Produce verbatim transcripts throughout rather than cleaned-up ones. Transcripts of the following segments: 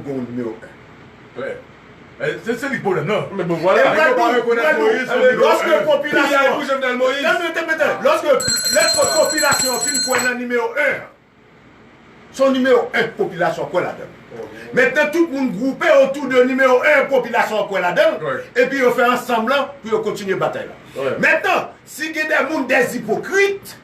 ou gen yon nimewo en. Klè. Eh, se, se li k pwoblèm nan. Men bon, vwala. Nèg yo pa rekonèt Moyiz kòm nimewo en. Lòske popilasyon an, pou Jovenel Moïse. Tande, tande, tande. Lòske, lòske popilasyon an fin kwè nan nimewo en, se yon nimewo en popilasyon an kwè ladan l. Mentnan, tout moun gwoupe otou de nimewo en popilasyon an kwè ladan l, epi yo fè ansanm lan pou yo kontinye batay la. Mentnan, si gen de moun, de ipokrit,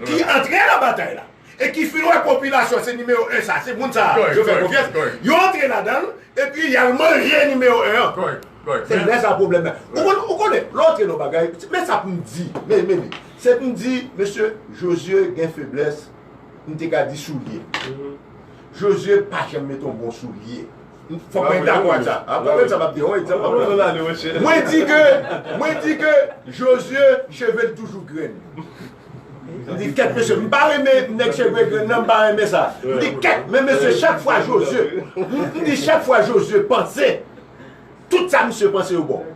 ki antre nan batay la, e ki fin wè popilasyon se nimewo en sa, se moun sa a, yo fè konfyans, yo antre ladan l, epi y al manje nimewo en an. Se lè sa pwoblèm nan. Ou konn, ou konnen, lè w antre nan bagay, men sa pou m di, men, men li. Se pou m di, mesye, Josué gen feblès, m te ka di soulye. Josué pa janm mete yon bon soulye. Fòk mwen dakò ak sa. A, konprann sa m ap di, yon egzanp m ap pran. Mwen di ke, mwen di ke Josué cheve l toujou grenn. M di, kèt, mesye, m pa renmen nèg cheve grenn nan, m pa renmen sa. M di, kèt, men mesye, chak fwa Josué, m, m di, chak fwa Josué panse, tout sa misye panse yo bon.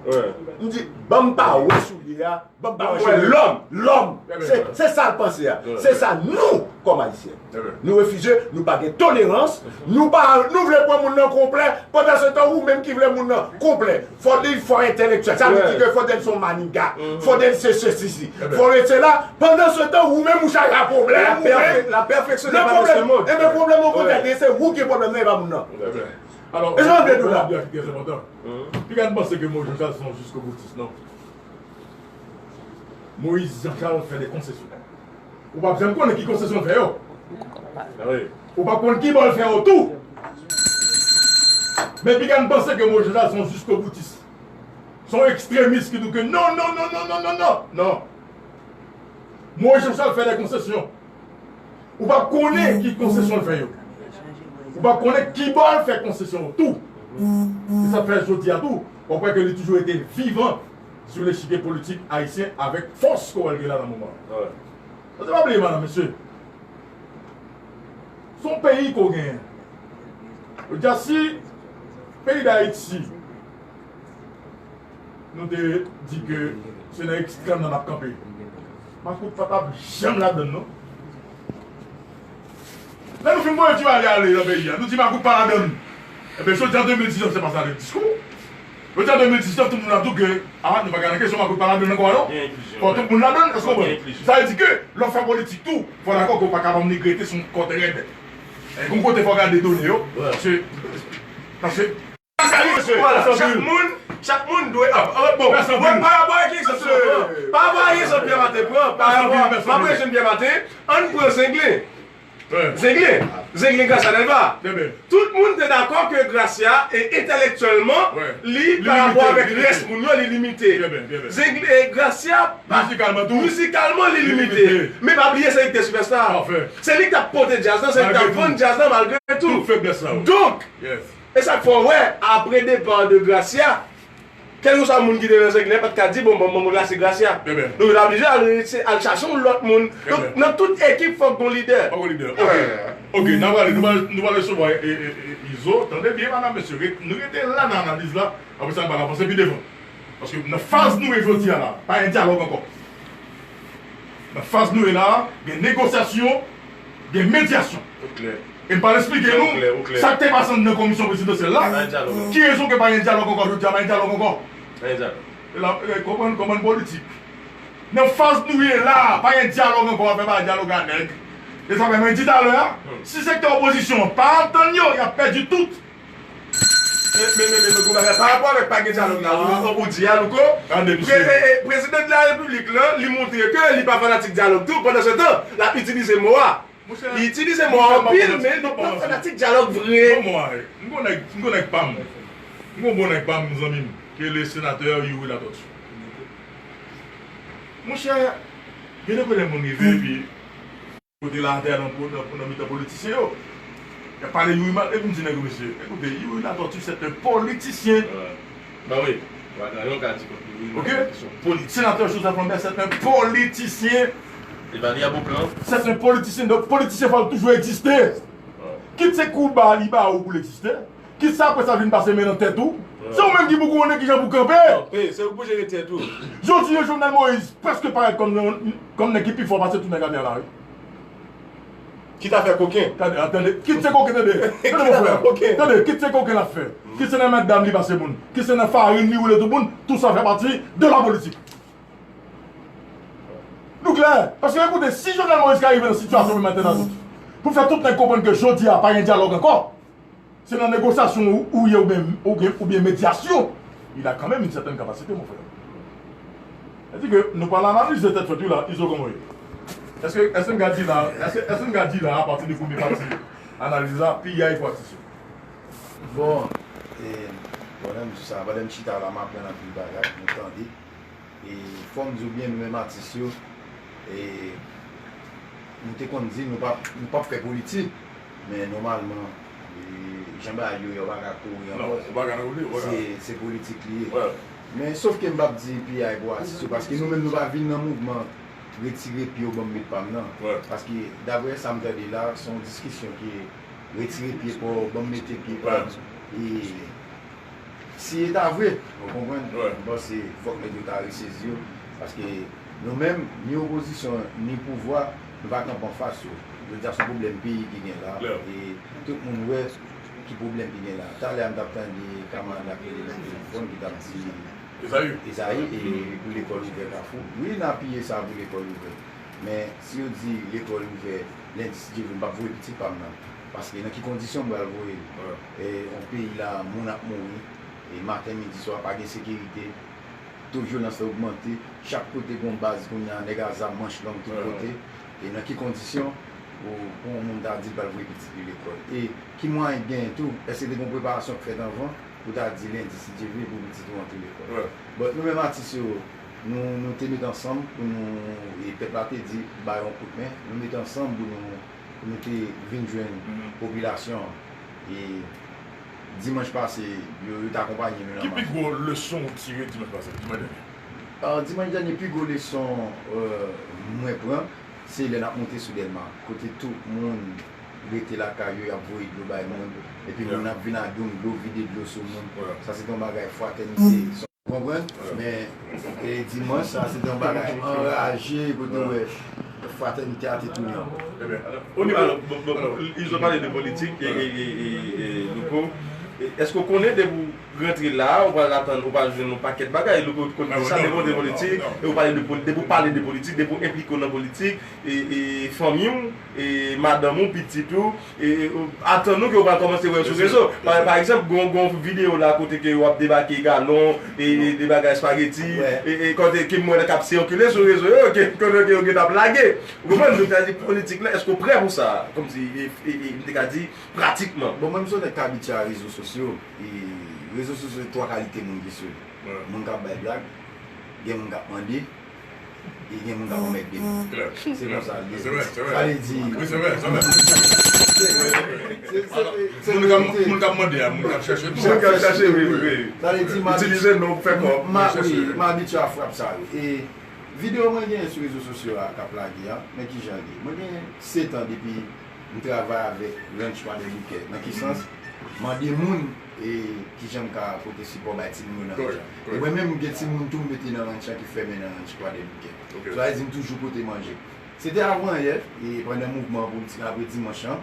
M di, ban m pa wè soulye a, ban m pa wè cheve. Lòm, lòm, se, se sa l panse a. Se sa nou, kòm Ayisyen. Nou refize, nou pa gen tolerans, nou pa, nou vle pran moun nan konplè, pandan se tan ou menm ki vle moun nan konplè. Fò li fò entèlektyèl, sa vle di ke Fodèl se yon maniga, Fodèl se sesi, si. Fodèl se la, pandan se tan ou menm ou chaje a pwoblèm, ou menm. La perfection n'est pas de ce monde. Ebyen pwoblèm ou konn se ou ki pwoblèm nan, e pa moun nan. E sa m vle di w la. Piga n panse ke Moïse Jean Charles se yon jiskoboutis, non. Moïse Jean Charles fè de konsesyon. Ou p ap janm konnen ki konsesyon l fè yo. Ou p ap konn ki bò l fè yo tou. Men piga n panse ke Moïse Jean Charles se yon jiskoboutis. Se yon ekstremis ki di ke non, non, non. Moïse Jean Charles fè de konsesyon. Ou p ap konnen ki konsesyon l fè yo. Ou p ap konnen ki bò l fè konsesyon yo tou. Se sa k fè jodi a tou, w ap wè ke li toujou rete vivan sou lechikye politik ayisyen avèk fòs ke w wè l gen la nan moman an. Paske pa bliye, madanm, mesye, se yon peyi ke w genyen. Jodi a, si peyi Dayiti, nou te di ke se nan ekstrèm nan n ap kanpe, makout pa t ap janm ladann, non. Lè nou fin voye Duvalier ale nan peyi a, nou di makout pa ladann. Ebyen, jodi a de mil diznèf, se pa sa lè diskou. Jodi a de mil diznèf, tout moun ap di w ke, a, nou pa ka nan kesyon makout pa ladann ankò, non. Fò tout moun ladann, èske w konprann? Sa vle di ke, lè w fè politik tou, fò w dakò ke w pa ka ban m negrete sou yon kòd rèd. E, yon kote fò w gade done yo. Paske, paske, vwala, chak moun, chak moun dwe, a, a, bon, pa rapò ak egzanp, pa rapò ak egzanp Pierre Martin pran, pa rapò, m ap rezoud Pierre Martin, ann pran Zenglen. Zenglen. Zenglen Gracia Delva. Tout moun te dakò ke Gracia, e, entèlektyèlman, li, parapò avèk rès moun yo, li limite. Zenglen, e, Gracia, mizikalman, li limite. Men pa bliye, se li ki te sipèsta. Se li ki t ap pote djaz lan, se li ki t ap vann djaz lan malgre tou. Donk, e sa k fè w wè, apre depa de Gracia, kèlkeswa moun ki te nan Zenglen pa t ka di, bon, bon, bon, bon, la se Gracia. Donk, yo t oblije al, al chache yon lòt moun. Donk, nan tout ekip, fòk gon lidè. Fòk gon lidè. Ok. Ok, n a prale, nou pral, nou pral resevwa, e, e, e, Izo. Tande byen, madam, mesye. Re-, nou rete la nan analiz la. Apre sa, n pral avanse pi devan. Paske nan faz nou ye jodi a la, pa gen dyalòg ankò. Nan faz nou ye la, gen negosyasyon, gen medyasyon. E m pral eksplike nou sa k te pase anndan komisyon prezidansyèl la, ki rezon ke pa gen dyalòg ankò, jodi a pa gen dyalòg ankò. E la, e, konprann, konprann politik. Nan faz nou ye la, pa gen dyalòg ankò, afè pa dyalòg a nèg. E sa fè mwen di talè a, si sektè opozisyon an pa antann yo, y ap pèdi tout. Men, men, men, men, men, gon bagay pa rapò avèk pa gen dyalòg la, ou, ou, ou di a, Louko. Gade, misye. Pre-, e, e, prezidan de la repiblik la, li montre ke li pa fanatik dyalòg tou, pandan se tan, l ap itilize mo a. Li itilize mo a anpil, men li pa fanatik dyalòg vre. Bon, mwen, m gon nèg, m gon nèg pa m. M gon bon nèg pa m, zanmi m, ki rele senatè Youri Latortue. Monchè, gen de kote moun rive, epi kote la atè nan po-, nan, nan mitan politisyen yo. Y ap pale Youri mal, epi m di nèg yo, mesye, ekoute, Youri Latortue, c'est un politicien. Ba wi. Waganyon ka di kont Youri, ok? Senatè Joseph Lambert, c'est un politicien. E ba li a bon plan. C'est un politicien. Donk, politisyen fò l toujou egziste. Kit se kou ba li ba ou pou l egziste, kit se apre sa vin pase men nan tèt ou. Se ou menm ki pou konnen kijan pou kanpe. Kanpe, se ou pou jere tèt ou. Jodi a, Jovenel Moïse prèske parèt kòm, kòm nèg ki pi fò pase tout nèg atè la, wi. Kit afè koken. Tande, tande, kit se koken, tande. Tande, mon frè. Tande, kit se koken l ap fè. Kit se nan mètdam li pase moun. Kit se nan farin li woule tout moun. Tout sa fè pati de la politik. Nou klè. Paske, ekoute, si Jovenel Moïse ka rive nan sitiyasyon menm atè la tout, pou fè tout nèg konprann ke jodi a pa gen dyalòg ankò, se nan negosyasyon ou, ou ye oubyen, oubyen, oubyen medyasyon, il a quand même une certaine capacité, mon frère. Sa di ke nou pral analize tèt fèt wi la, Izo kòman w ye? Èske, èske n ka di la, èske, èske n ka di la, apati de premye pati analiz la, piyay pou atis yo? Bon, e, pandan m di sa, pandan m chita la, m aprann anpil bagay, m tande. E fò m di w byen, nou menm atis yo, e nou te konn di nou p ap, nou p ap fè politik, men nòmalman, e jan bagay yo ye, ou pa ka kouri ankò. Se, se politik li ye. Men sòf ke m p ap di piyay pou atis yo, paske nou menm nou pa vin nan mouvman retire pye w ban m met pa m nan. Paske daprè sa m tande la, se yon diskisyon ki retire pye pa w ban m mete pye pa m. E si e ta vre, ou konprann? M panse fòk nèg yo ta resezi yo, paske nou menm, ni opozisyon, ni pouvwa, nou pa kanpe anfas yo. Jodi a se yon pwoblèm peyi ki gen la, e tout moun wè ki pwoblèm ki gen la. Talè a m t ap tande kamarad la ki rele nan telefòn ki t ap di Ezayi, e pou lekòl ouvè Kafou. Wi, n apiye sa pou lekòl ouvè. Men si yo di lekòl ouvè lendi, si Dye vle, m p ap voye pitit pa m nan. Paske nan ki kondisyon m pral voye l? E yon peyi la, moun ap mouri, e maten, midi, swa, pa gen sekirite, to vyolans la ogmante, chak kote gon baz kounye a, nèg a zam manch long tout kote. E nan ki kondisyon pou, pou yon moun ta di l pral voye pitit li lekòl? E ki mwayen k genyen tou? Èske te gon preparasyon k fèt anvan? Pou ta di lendi, si Dye vle, pou pitit ou antre lekòl. But nou menm atis yo, nou, nou te met ansanm pou nou, e pèp la te di, bay yon kout men, nou met ansanm pou nou, pou nou te vin jwenn popilasyon an. E dimanch pase, yo, yo te akonpanye nou nan mach. Ki pi gwo leson ou tire dimanch pase, dimanch dènye? Ah, dimanch dènye, pi gwo leson, euh, mwen pran, se lè n ap monte sou Dèlma, kote tout moun rete lakay yo, y ap voye dlo bay moun, epi moun ap vin a doum dlo, vide dlo sou moun. Sa se te yon bagay fratènite. Ou konprann? Men, e, dimanch sa, se te yon bagay anraje, kote w wè fratènite a te tounen ankò. Ebyen, o nivo, bon, bon, bon, Izo pale de politik, e, e, e, e, e, Louko, E, èske w konnen depi w rantre la, ou pral atann, ou pral jwenn yon pakèt bagay, lè w konn di sa, depi w rantre politik, e ou pale de poli-, depi w pale de politik, depi w enplike w nan politik, e, e fanmi w, e madanm ou, pitit ou, e, e, atann ou ke w pral kòmanse wè yo sou rezo. Pa, pa egzanp, gon, gon videyo la kote ke w ap debake galon, e, e de bagay espageti, e, e kote ke m wè k ap sikile sou rezo yo, ke, kote ke yo gentan ap lage. Ou konprann? Donk, sa vle di politik la, èske w prè pou sa? Kòmsi, e, e, e, m te ka di, pratikman. Bon, mwen, m se yon nèg k abitye a rezo sosyo. E rezo sosyo, se twa kalite moun ki sou li. Moun k ap bay blag, gen moun k ap mande, e gen moun k ap anmède moun. Se konsa l ye. Sa vle di, se, se, se, se verite. Moun k ap mande a, moun k ap chache tou. Moun k ap chache, wi, wi, wi. Sa vle di, m abitye, m abitye a frap sa yo. E videyo mwen genyen sou rezo sosyo a k ap lage a, men kijan l ye? Mwen gen sèt an depi m travay avèk Ranch Kwadèboukè. Nan ki sans? Mande moun, e, kijan m ka pote sipò bay timoun yo nan ranch lan. E mwen menm, m gen timoun tou m mete nan ranch lan ki fèmen nan Ranch Kwadèboukè. Sa vle di m toujou pote manje. Se te avanyè, e pandan mouvman politik apre dimanch lan,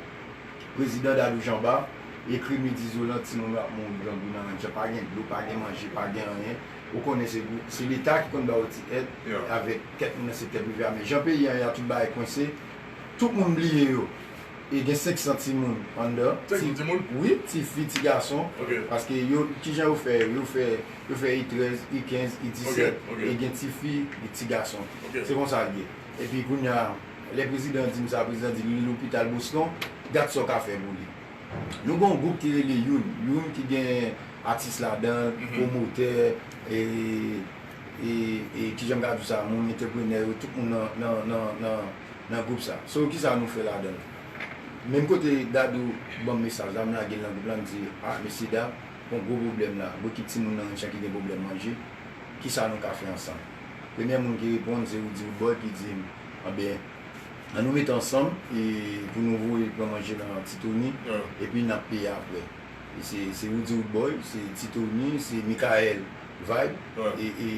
prezidan Dadou Jean Bart ekri m, li di, Zolan, timoun yo ap mouri grangou nan ranch lan. Pa gen dlo, pa gen manje, pa gen anyen. Ou konnen se, se Leta ki konn ba yo ti èd avèk kèk moun nan sektè prive a. Men jan peyi a ye a, tout bagay kwense. Tout moun bliye yo. E gen senk san timoun anndan. Senk san timoun? Wi, ti fi, ti gason. Paske yo, kijan yo fè yo? Yo fè, yo fè I trèz, I kenz, I disèt. E gen ti fi, gen ti gason. Se konsa l ye. Epi kounye a, lè prezidan di m sa, prezidan di li lopital Boston, gad sa w ka fè pou li. Nou gen yon gwoup ki rele Youn. Youn ki gen atis ladan l, pwomotè, e, e, e, kijan m ka di w sa, moun antreprenè yo, tout moun nan, nan, nan, nan, nan gwoup sa. So, kisa nou fè ladan l? Menm kote Dadou ban m mesaj la, m lage l nan gwoup la, m di, a, mesye dam, gon gwo pwoblèm la. Gon ekip timoun nan ranch lan ki gen pwoblèm manje. Kisa nou ka fè ansanm? Premyè moun ki reponn, se Woody Woodboy ki di m, anben, ann nou mete ansanm e pou nou voye pran manje nan Ti Tony, epi n ap peye apre. E se, se Woody Woodboy, se Ti Tony, se Michael Vibe, e, e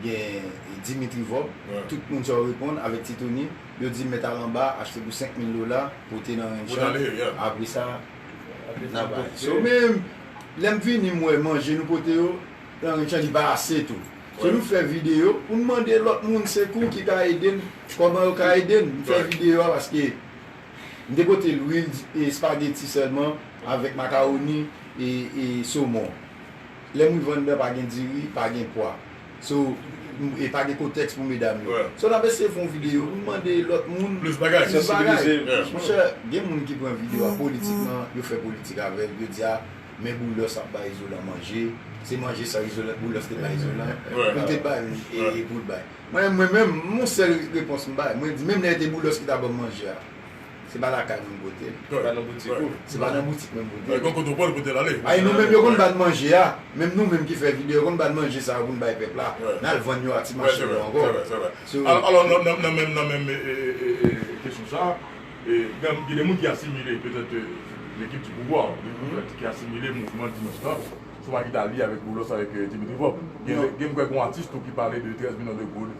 gen Dimitri Vob. Tout moun sa yo reponn avèk Ti Tony. Yo di m mèt al anba, achte pou senk mil dola, pote nan ranch lan. Apre sa, n a bay. So, men, lè m vini, m wè manje nou pote yo, nan ranch lan, li pa ase tou. So, nou fè videyo pou n mande lòt moun sekou ki ka ede n, kòman yo ka ede n. M fè videyo a paske m te pote lwil, e espageti sèlman, avèk makawoni e, e somon. Lè m rive anndan, pa gen diri, pa gen pwa. So, m, e pa gen kontèks pou medam yo. So, n ap eseye fè yon videyo pou n mande lòt moun plis bagay. Monchè, gen moun ki pran videyo a politikman, yo fè politik avè l, yo di, a, men Boulos ap bay Izolan manje, se manje sa Izolan, Boulos te bay Izolan, pou l te bay, e, e pou l bay. Mwen, mwen menm, yon sèl repons m bay. Mwen di, menm lè te Boulos ki ta ban m manje a, se pa lakay mwen pote l. Se pa nan boutik ou. Se pa nan boutik mwen pote l. Gon kote w pran l pote l ale. Ay, nou menm yo konn ba n manje a. Menm nou menm ki fè videyo, yo konn ba n manje sa yo pou n bay pèp la. N al vann yo a ti mache yo ankò. Alò, alò, nan, nan, nan menm, nan menm, e, e, e, e, kesyon sa, e, gen, gen de moun ki asimile, petèt, e, l'équipe du pouvoir, ki asimile mouvman dimanch lan. Sou Maggie Daly avèk Boulos avèk, eh, Dimitri Vorbe. Gen, gen m kwè gen yon atis tou ki pale de trèz milyon de goud.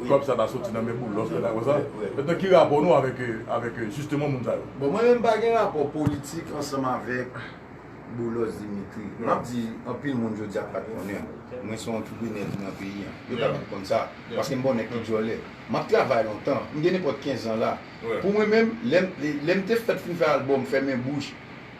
Kòb sa ta soti nan men Boulos, bagay konsa. Mentnan, ki rapò nou avèk, eh, avèk, eh, jisteman moun sa yo? Bon, mwen menm m pa gen rapò politik ansanm avèk Boulos Dimitri. M ap di, anpil moun jodi a pa t konnen m. Mwen se yon antreprenè ki nan peyi a. Yo ka pa t konn sa. Paske m pa yon nèg ki djòlè. M ap travay lontan. M gen nenpòt kenz an la. Pou mwen menm, lè m, lè m te fèt fin fè albòm, fèmen bouch,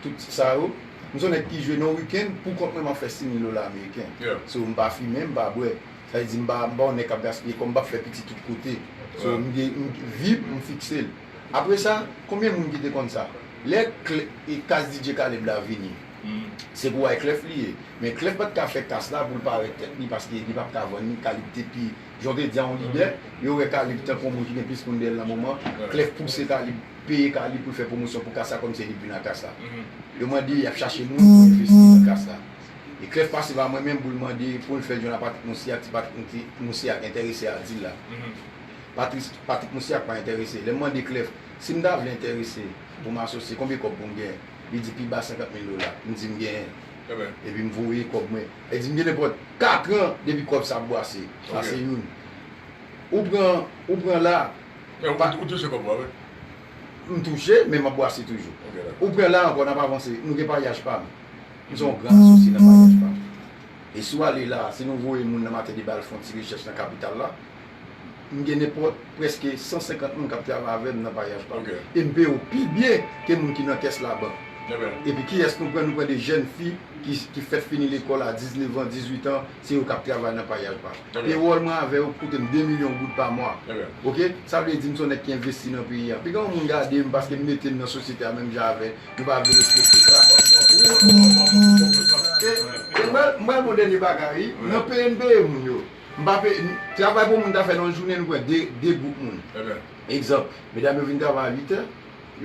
tout sa yo, m se yon nèg ki jwe nan wikenn, pou kont mwen m ap fè sis mil dola ameriken. So, m pa fimen, m pa bwè. Sa vle di, m pa, m pa yon nèg k ap gaspiye kòb, m p ap fè piti tout kote. So, m gen, m, vi m, m fikse l. Apre sa, konbyen moun ki te konn sa? Lè Clef, e kas D J Caleb la vini, se pou Wyclef li ye. Men Clef pa t ka fè kas la pou l parèt tèt li, paske li p ap ka vann li, Caleb te pi, jan w te di a, yon lidè, yo wè Caleb tankou yon moun ki gen plis moun dèyè l nan moman. Clef pouse Caleb, peye Caleb pou l fè pwomosyon pou kas la, kòmsi li vin nan kas la. Yo mande, y ap chache moun pou envesti nan kas la. E Clef pase pa mwen menm pou l mande, pou l fè l jwenn a Patrick Moussac, si Patrick Moussac enterese a dil la. Patrice, Patrick Moussac pa enterese. Lè m mande Clef, si m ta vle enterese pou m asosye, konbyen kòb pou m genyen? Li di pi ba senkant mil dola. M di m genyen. Epi m voye kòb mwen. Li di m gen nenpòt kat an depi kòb sa ap bwase. Sa se youn. Ou pran, ou pran la. Ou touche kòb ou a, wi. M touche, men m ap bwase toujou. Ou pran la ankò, n ap avanse. Nou gen paryaj pa m. M se yon gran asosye nan maryaj pa m. E si w ale la, si nou voye moun nan maten demen al fè yon ti rechèch nan kapital la, m gen nenpòt prèske san senkant moun k ap travay avè m nan maryaj pa m. E m peye yo pi byen ke moun ki nan kès labank. Epi kiyès nou pran? Nou pran de jèn fi ki, ki fèk fini lekòl a diznèf an, dizuit an, se yo k ap travay nan maryaj pa m. Pewòl mwen avè yo koute m de milyon goud pa mwa. Oke? Sa vle di m se yon nèg ki envesti nan peyi a. Piga yon moun gade m paske m mete m nan sosyete a menm jan avè nou pa vle respekte sa. E, e mwen, mwen, bon dènye bagay, wi. Nan peye, n peye moun yo. M pa peye, travay pou moun ta fè nan yon jounen, nou pran de, de gwoup moun. Egzanp, medam yo vin travay a uit è,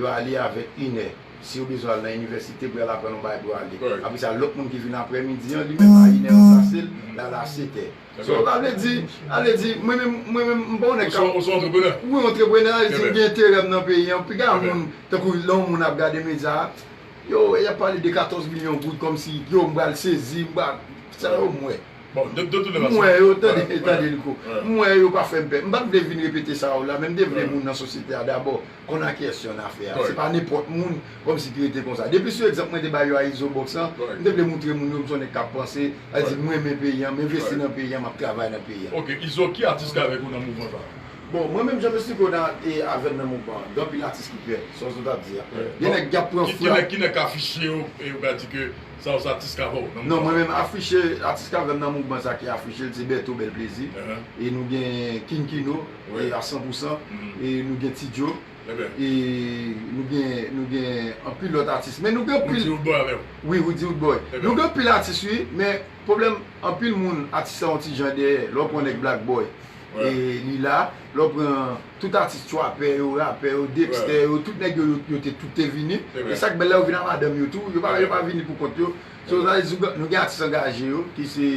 yo ale avèk inè. Si yo bezwen al nan inivèsite pou y al aprann yon bagay pou yo ale. Apre sa, lòt moun ki vin aprè midi an, li menm a inè ranplase l, l al a sèt è. So, sa vle di, sa vle di, mwen menm, mwen menm, m pa yon nèg k ap. Ou se yon antreprenè? Wi, antreprenè, sa vle di m gen enterè m nan peyi an. Piga moun, tankou lè yon moun ap gade medya a, yo, y ap pale de katòz milyon goud kòmsi, yo, m pral sezi, m pral, sa yo m wè. Bon, de, de tout fason. M wè yo, tande, tande Liko. M wè yo pa fè m pè. M pa t vle vin repete sa yo la, men m te vle moun nan sosyete a dabò konn a kiyès yo annafè a. Se pa nenpòt moun kòmsi ki rete konsa. Depi sou egzanp mwen te ba yo a Izo Box lan, m te vle moutre moun yo m se yon nèg k ap panse, sa vle di m renmen peyi an, m envesti nan peyi an, m ap travay nan peyi an. Oke, Izo, ki atis ki avèk ou nan mouvman sa a? Bon, mwen menm, jan m esplike w nan, e, avè m nan mouvman an, gen anpil atis ki pè, sa w sot ap di a. Gen nèg k ap pran fwa. Ki nèg, ki nèg k afiche yo, e yo ka di ke sa yo se atis k avè w nan mouvman sa? Non, mwen menm afiche, atis k avè m nan mouvman sa ki afiche l, se Bertho Bèl Plezi. E nou gen King Kino, e a san pou san. E nou gen Ti Djo. E nou gen, nou gen anpil lòt atis. Men nou gen anpil. Roody Roodboy avè w? Wi, Roody Roodboy. Nou gen anpil atis, wi, men pwoblèm, anpil moun, atis la yon ti jan dèyè. Lè w pran nèg Black Boy, e li la, lè w pran tout atis trapper yo, rapper yo, Dexter yo, tout nèg yo, yo, yo te, tout te vini. E sa k bèl la, yo vin a madanm yo tou, yo pa, yo pa vini pou kont yo. So, sa vle di, nou gen atis angaje yo, ki se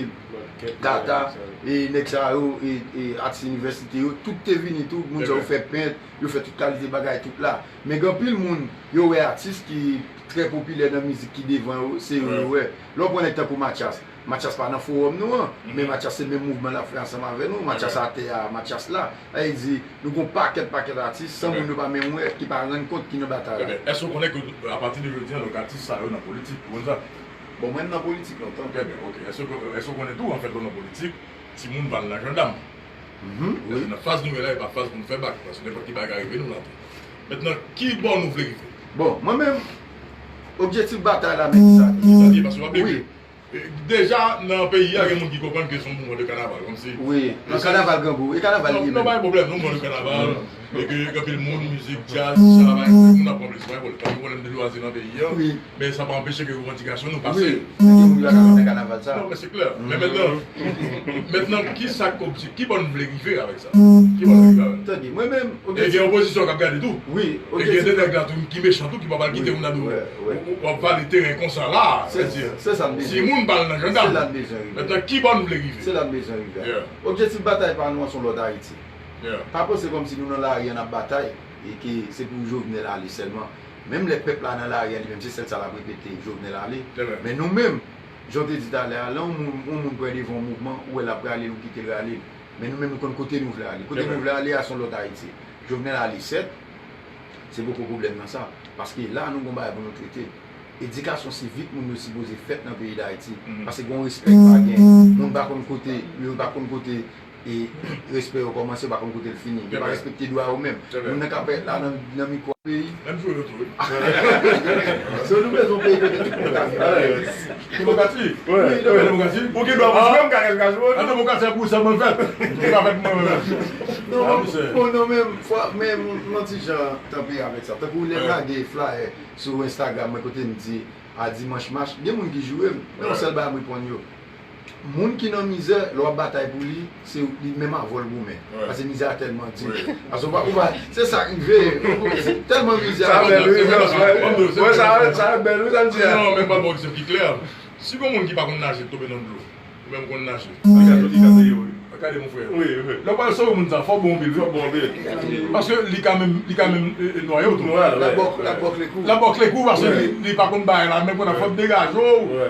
Tata, e nèg sa yo, e, e atis inivèsite yo, tout te vini tou, moun sa yo fè pent, yo fè tout kalite bagay, tout la. Men gen anpil moun, yo wè atis ki trè popilè nan mizik ki devan yo, se yo yo wè. Lè w pran nèg tankou Mathias, Mathias pa nan fowòm nou an, men Mathias se menm mouvman l ap fè ansanm avè nou. Mathias atè a, Mathias la. Sa vle di, nou gon pakèt, pakèt atis, san moun yo pa menm wè, ki pa rann kont ki nan batay la. Èske w konnen ke apati de jodi a, donk, atis sa yo nan politik, ou konn sa? Bon, mwen m nan politik lontan. Trè byen, oke. Èske, èske w konnen tou, anfèt, lè w nan politik, timoun pa al nan jandam? Paske nan faz nou ye la, e pa faz pou nou fè bak, paske nenpòt ki bagay ka rive nou la tou. Mentnan, ki bò nou vle rive? Bon, mwen menm, objektif batay la, men ki sa li ye. Ki sa li ye, paske w ap degle. Deja, nan peyi a, gen moun ki konprann ke se yon mouvman de kanaval, kòmsi. Wi, nan kanaval grangou, e kanaval li ye menm. Non, pa gen pwoblèm, nou mouvman de kanaval, e ke gen anpil moun, mizik, djaz, sa, pa gen pwoblèm, moun ap pran plezi, pa gen pwoblèm, pa gen pwoblèm de lwazi nan peyi a, men sa pa anpeche ke revandikasyon nou pase. Wi, men gen moun ki pa ka fè kanaval sa. Non, men se klè. Men mentnan, mentnan, ki sa k objektif, ki bò n vle rive avèk sa? Ki bò n vle rive avèk sa? Tande, mwen menm, e gen opozisyon k ap gade tou. Wi, e gen de nèg la tou ki mechan tou, ki pa pral kite moun nan dou. W ap vale teren konsa la. Se sa m bezwen. Timoun pa al nan jandam. Se la n bezwen rive. Mentnan, ki bò n vle rive? Se la n bezwen rive. Objektif batay pa nou an se yon lòt Ayiti. Pa panse kòmsi nou nan lari a n ap batay e ke se pou Jovenel ale sèlman. Menm lè pèp la nan lari a li menm, se sèl sa l ap repete, Jovenel ale. Men nou menm, jan w te di talè a, lè yon moun, yon moun pran devan yon mouvman, ou wè l ap rale l, ou kite l rale l. Men nou menm, nou konn kote nou vle ale. Kote nou vle ale a, se yon lòt Ayiti. Jovenel ale, sèt, se poko pwoblèm nan sa. Paske la, nou gon bagay pou nou trete. Edikasyon sivik moun yo sipoze fèt nan peyi Dayiti. Paske gon respè ki pa genyen. Moun pa konn kote, yo pa konn kote e respè yo kòmanse, yo pa konn kote l fini. Yo pa respekte dwa yo menm. Moun nan k ap la nan, nan mikwo a peyi. Menm jou yo tou, wi. So, nou bezwen yon peyi kote tout moun ka viv alèz. Demokrasi. Wi, demokrasi. Ou gen dwa pou jwe, m ka gen dwa jwe. An demokrasi, se pou ou sèlman l fèt. Li pa fèt pou mwen menm. Non, bon, non, men, fò, men, m, m yon ti jan tanpe avèk sa. Tankou lè m lage flayè sou Instagram mwen kote m di, a dimanch mach, gen moun ki joure m. Men yon sèl bagay m reponn yo. Moun ki nan mizè, lè w ap batay pou li, se li menm avè w l goumen. Paske mizè a tèlman di. Paske w pa, ou pa, se sa k rive. Tèlman mizè a. Sa bèl, wi, sa, sa bèl, wi, sa l di a. Non, men m pral ba w egzanp ki klè. Si gon moun ki pa konn naje tonbe nan dlo, ou menm konn naje. Li ka, li ka peye w. Gade, mon frè. Wi, wi. Lè w pral sove moun sa, fò w bon anpil, wi. Fò w bon anpil. Paske li ka menm, li ka menm, e, e, nwaye w tou. Nwaye, wi. L ap ba w, l ap ba w kle kou. L ap ba w kle kou paske li, li pa konn bagay la, men kounye a fò w degaje w,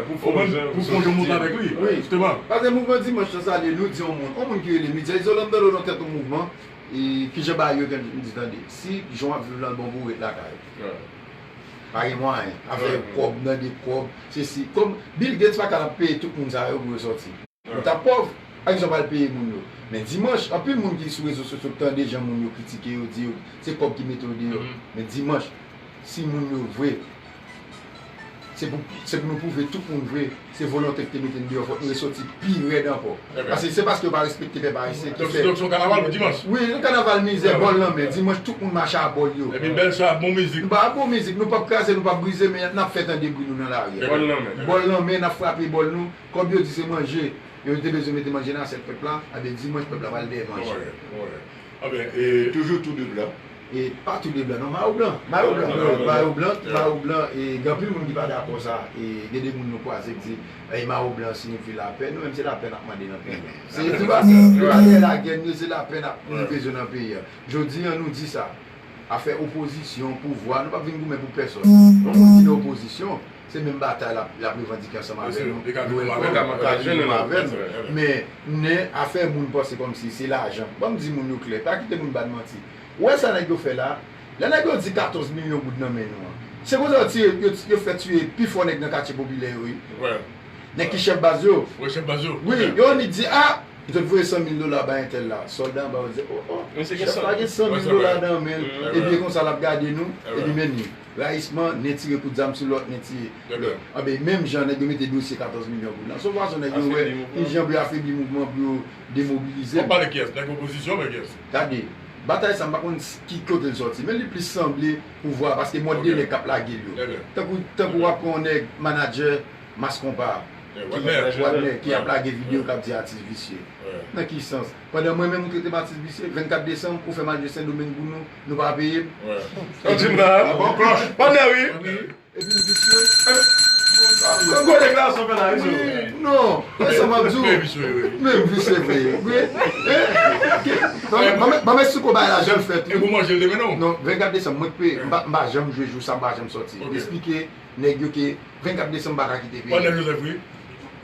pou w konn, pou w konn monte avèk li. Wi. Jisteman. Paske mouvman dimanch lan sa, li, nou di yon moun, yon moun ki rele Midyè Izolan, m tande w nan tèt yon mouvman, e kijan bagay yo te di tande. Si jan w ap viv lan bon pou w ret lakay ou. Pa gen mwayen. Afè kòb, nan de kòb, se si. Kòm Bill Gates pa ka ap peye tout moun sa yo pou yo sòti. Ou ta pòv, ak sa w pral peye moun yo. Men dimanch, anpil moun ki sou rezo sosyo k tande jan moun yo kritike yo, di yo se kòb ki mete yo deyò. Men dimanch, si moun yo vre, se pou, se pou nou pwouve tout moun vre, se volonte ki te mete n deyò, fòk nou resòti pi rèd ankò. Paske se paske yo pa respekte pèp ayisyen ki fè. Donk se yon kanaval pou dimanch? Wi, yon kanaval mizè, bòl nan men. Dimanch, tout moun mache a bòl yo. Epi bèl chan, bon mizik. Ba bon mizik, nou p ap kraze, nou p ap brize, men n ap fè tande bri nou nan lari a. Bòl nan men. Bòl nan men, n ap frape bòl nou. Kòb yo di se manje, yo te bezwen mete manje nan asyèt pèp la, ebyen dimanch pèp la pral dèyè manje. Ebyen, e toujou tou de blan. E pa tou de blan, non, mayo blan. Mayo blan, mayo blan, mayo blan, e gen anpil moun ki pa dakò sa, e gen de moun nou kwaze ki di, e mayo blan siyifi lapè, nou menm se lapè n ap mande nan peyi a. Se nou pa, nou pa dèyè lagè, nou se lapè n ap, nou bezwen nan peyi a. Jodi a, nou di sa. Afè opozisyon, pouvwa, nou p ap vin goumen pou pèsòn. Yon moun ki nan opozisyon, se menm batay l ap, l ap revandike ansanm avè nou. Li ka vin goumen avè m. Men, nen afè moun panse kòmsi se lajan. Ban m di moun yo klè, pa kite moun ba n manti. Ou wè sa nèg yo fè la? Lè nèg yo di katòz milyon goud nan men nou an, se konsa yo tiye, yo, yo fè tiye pi fò nèg nan katye popilè yo, wi. Nèg ki chèf baz yo. Wi, yo annik di, a, yo te voye san mil dola bay entèl la. Sòlda anba yo di, o, o, chèf la gen san mil dola nan men l, epi e konsa l ap gade nou, epi men ni. Rayisman, nen tire kout zam sou lòt, nen tiye lòt. Anben, menm jan nèg yo mete dosye katòz milyon goud lan. Se yon fason nèg yo wè ki jan pou yo afebli mouvman, pou yo demobilize. W ap pale kiyès? Nèg opozisyon oubyen kiyès? Gade, batay sa, m pa konn ki kote l sòti, men li plis sanble pouvwa, paske mòd de nèg k ap lage l yo. Tankou, tankou w ap pran yon nèg, manadjè, Mass Konpa, Wadner, ki ap lage videyo k ap di atis visye. Nan ki sans? Pandan mwen menm ou trete m atis visye, vennkat desanm, ou fè m al jwe Sendomeng pou nou, nou pa peye m. Ou di m la. Wadner, wi. Epi m visye. Gwo deklarasyon fè la, wi. Non, e sa m ap di w. Men visye vre. Wi. Ban m esplike w bagay la jan l fèt. E pou manje l demen non? Non, vennkat desanm, mwen k peye. M pa, m pa janm jwe jou sa, m pa janm sòti. Esplike nèg yo ke vennkat desanm m pa ka kite peyi a. Wadner Joseph, wi.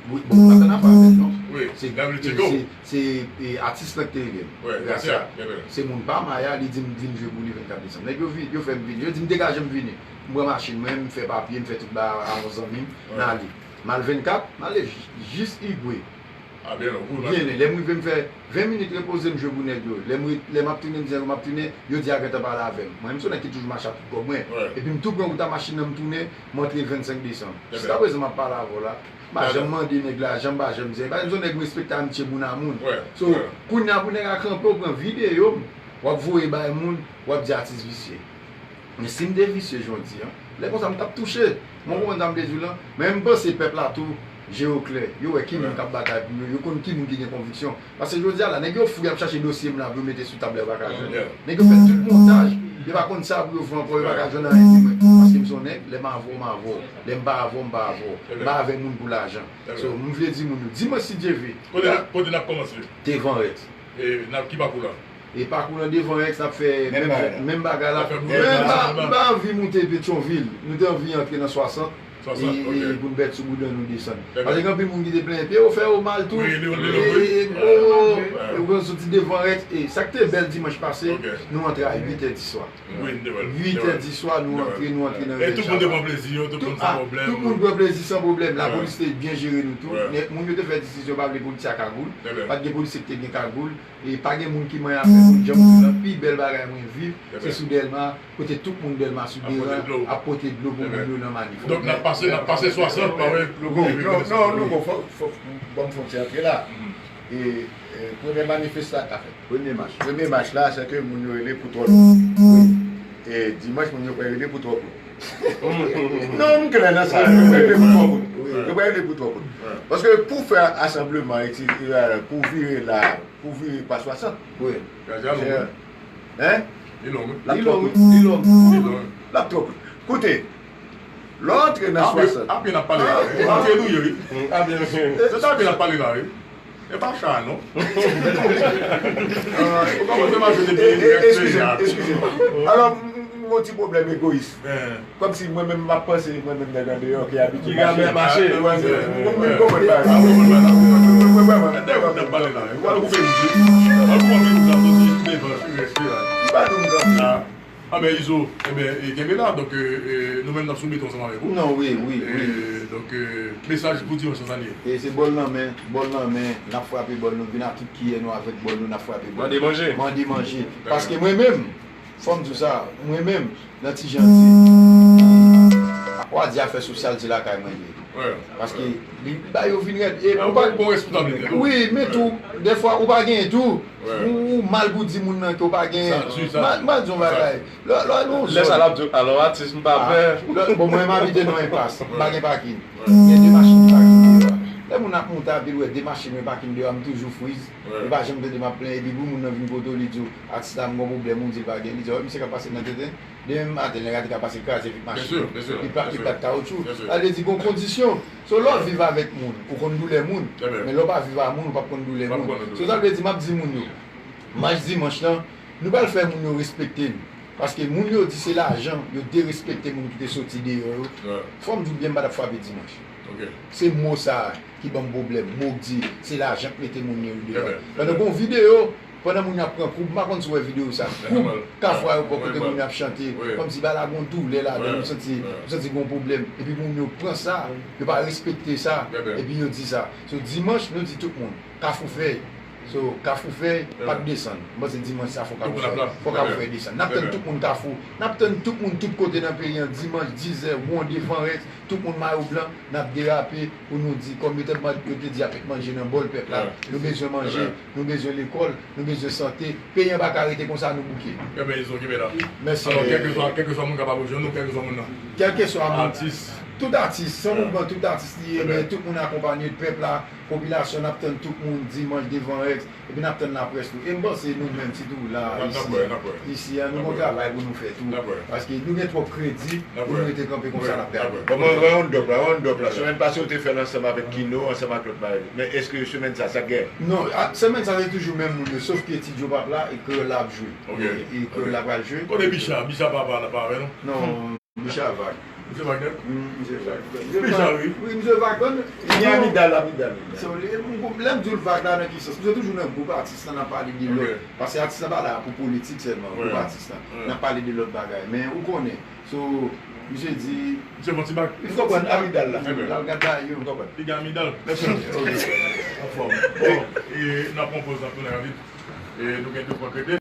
Wi, bon, m pa t ann afè avè l non. Se, se, se, e, atis lan ki te rele m. Gracia. Se moun pa m, Aya, li di m vin jwe pou li vennkat desanm. Nèg yo vi-, yo fè m vini. Yo di m degaje m vini. M pran machin mwen, m fè papye, m fè tout bagay a yon zanmi m, n ale. M al vennkat, m ale ji-, jis Igwe. Byen, lè m rive m fè ven minit repoze m jwe pou nèg yo. Lè m re-, lè m ap tounen, m di nèg yo m ap tounen, yo di a gentan pale avè m. Mwen, m se yon nèg ki toujou mache ak tout kòb mwen. Epi m tou pran wout a machin nan, m tounen, m antre vennsenk desanm. Jiskaprezan m ap pale avè w la. M pa janm mande nèg lajan, m pa janm di anyen. Paske m se yon nèg m respekte amitié moun a moun. So, kounye a pou nèg la kanpe, w pran videyo m, w ap voye bay moun, w ap di atis visye. Men si m te visye jan w di an, lè konsa m t ap touche. Mwen konprann sa m te di w lan. Men m panse pèp la tou, je yo klè. Yo wè ki moun k ap batay pou yo. Yo konn ki moun ki gen konviksyon. Paske jodi a la, nèg yo fou, y ap chache dosye m la pou yo mete sou tab la, yo pa ka jwenn. Nèg yo fè tout montaj. Yo pa konn sa pou yo fè ankò, yo pa ka jwenn anyen di mwen. Paske m se yon nèg, lè m avè w, m avè w. Lè m pa avè w, m pa avè w. M pa avè moun pou lajan. So, m vle di moun yo, dimanch si Dye vle. Kote n ap, kote n ap kòmanse? Devan Rex. E n ap ki pakou la? E pakou lan devan Rex, n ap fè menm bagay la. Men m pa, m pa anvi moute Petyonvil. Nou te anvi antre nan swasant. E pou n bèt sou bouda nou desann. Paske gen anpil moun ki te plenyen pye yo fè yo mal tou. E, e, e, ou konn soti devan Rex. E sa k te bèl dimanch pase, nou antre a uit è di swa. Uit è di swa, nou antre, nou antre nan Rex. Tout moun te pran plezi yo, tout moun san pwoblèm. Tout moun pran plezi san pwoblèm. Lapolis te byen jere nou tou. Moun yo te fè disizyon, pa vle polisye a kagoul. Pa t gen polisye ki te gen kagoul. E pa gen moun ki manyen afè moun, jan m di w lan, pi bèl bagay mwen viv, se sou Dèlma, kote tout moun Dèlma sou deran ap pote dlo pou moun yo nan manif. Donk, n ap pase, n ap pase swasant, pa vre? Non, non, non, fòk, fòk, ban m fè yon ti antre la. E, e, premye manifesta-, afè, premye mach. Premye mach la, se ke moun yo rele pou twòp. E dimanch, moun yo kwè rele pou twòp. Non, m klè nan sa. Yo pa rele pou twòp moun. Yo pa rele pou twòp moun. Paske pou fè asanbleman, eti, e, pou vire la, pou vire pa swasant. Wi. Gade a long, wi. Hein? Li long, wi. L ap twòp kout. Li long, wi. Li long. L ap twòp kout. Koute, lè w antre nan swasant. A pye n ap pale la, wi. Antre nou ye, wi. Se sa a pye n ap pale la, wi. E pa cha, non. Ou kòmanse mache depi eskize m, eskize m. Alò, m, m, m, yon ti pwoblèm egoyis. Kòmsi mwen menm m ap panse mwen menm nèg andeyò ki abitye mache. Ki abitye mache. Mwen menm konprann bagay. Mwen vrèman. Ou al koupe wout li. Ou al koupe wout la, soti devan, sou rès li la. M pa di w m kanpe. Anben Izo, enben, e, kenbe la, donk, e, e, nou menm n ap sou beton ansanm avèk ou. Non, wi, wi, wi. E, donk, e, mesaj pou dimanch lan, sa l ye? E se bòl nan men, bòl nan men, n ap frape bòl nou, vin ak tout kiyè nou avèk bòl nou, n ap frape bòl. Mande manje. Mande manje. Paske mwen menm, fò m di w sa, mwen menm, nan ti jan di, w a di afè sosyal se lakay mwen li ye. Paske li ba yo vin rèd. E ou pa gon responsablite tou. Wi, men tou, dèfwa ou pa genyen tou. Ou, ou mal pou di moun nan ke ou pa genyen. Mal, mal di yon bagay. Lè, lè nou lè sa l ap di, alò atis m pa fè. Bon, mwen m abite nan enpas, m pa gen pakin. Gen de machin ki pakin deyò a. Lè moun ap monte a vil, wè de machin mwen pakin deyò a, m toujou friz. Ou pa janm tande m ap plenyen, epi pou moun nan vin kote w, li di w, atis la, m gon pwoblèm, ou di l pa gen, li di w, misye ka pase nan tenten. Demen maten, nèg la te ka pase kraze vit machin. Li pa, li pa t kawotchou. Sa vle di, gon kondisyon. So, lè w viv avèk moun, ou konn doulè moun. Men lè w pa viv a moun, ou p ap konn doulè moun. So, sa vle di, m ap di moun yo, match dimanch lan, nou pral fè moun yo respekte n. Paske moun yo di se lajan, yo derespekte moun ki te soti deyò yo. Fò m di w byen, m pa t ap frape dimanch. Se mo sa a ki ban m pwoblèm. Mo k di, se lajan k mete moun yo deyò. Pandan gon videyo, pandan moun yo ap pran koub, m pa konn si w wè videyo sa. Koub Kafou Ayewopò kote moun yo ap chante, kòmsi bagay la gon doulè ladan l, ou santi, ou santi gon pwoblèm. Epi moun yo pran sa, yo pa respekte sa, epi yo di sa. So, dimanch, nou di tout moun, Kafou fèy. So, Kafou fèy, pa t desann. M panse dimanch sa, fò Kafou fèy, fò Kafou fèy desann. N ap tann tout moun Kafou. N ap tann tout moun tout kote nan peyi an, dimanch, dizè, wonde, vanrès, tout moun mayo blan, n ap derape pou nou di, kòm yo te, yo te di, ap met manje nan bòl pèp la, nou bezwen manje, nou bezwen lekòl, nou bezwen sante. Peyi an pa ka rete konsa, nou bouke. Mèsi. Alò, kèlkeswa, kèlkeswa moun k ap aplodi nou, kèlkeswa moun nan. Kèlkeswa moun. Atis. Tout atis, se yon mouvman tout atis li ye, men tout moun akonpanye pèp la, popilasyon, n ap tann tout moun dimanch devan Rèks, epi n ap tann laprès tou. E m panse nou menm, sitou la, isi a, isi a, nou gon travay pou nou fè tou. Paske nou gen twòp kredi pou nou rete kanpe konsa n ap gade. Bon, mwen, mwen, yon dòp la, yon dòp la. Semèn pase, ou te fè l ansanm avèk Kino, ansanm ak lòt bagay. Men èske semèn sa, sa k gen? Non, a, semèn sa, se toujou menm moun yo, sof ke Ti Djo p ap la, e Kreyòl la ap jwe. E, e Kreyòl la pral jwe. Kote Bicha? Bicha pa, pa, pa avè nou? Non. Misye a vag. Misye vag nèt? Mm, misye vag. Misye vag, wi. Wi, misye vag, bon. Li gen amidal, amidal. So, li, m, m, lè m di w l vag la, nan ki sans? Misye toujou nan gwoup atis lan, n ap pale de lòt. Paske atis lan pa la pou politik sèlman, gwoup atis lan. N ap pale de lòt bagay. Men ou konnen. So, misye di. Misye fè yon ti bak. Ou konprann amidal la. L al gad bagay yo. Ou konprann. Li gen amidal. Anfòm. Bon, e n ap pran poz, n ap tounen rapid. E nou gen de pwen k regle.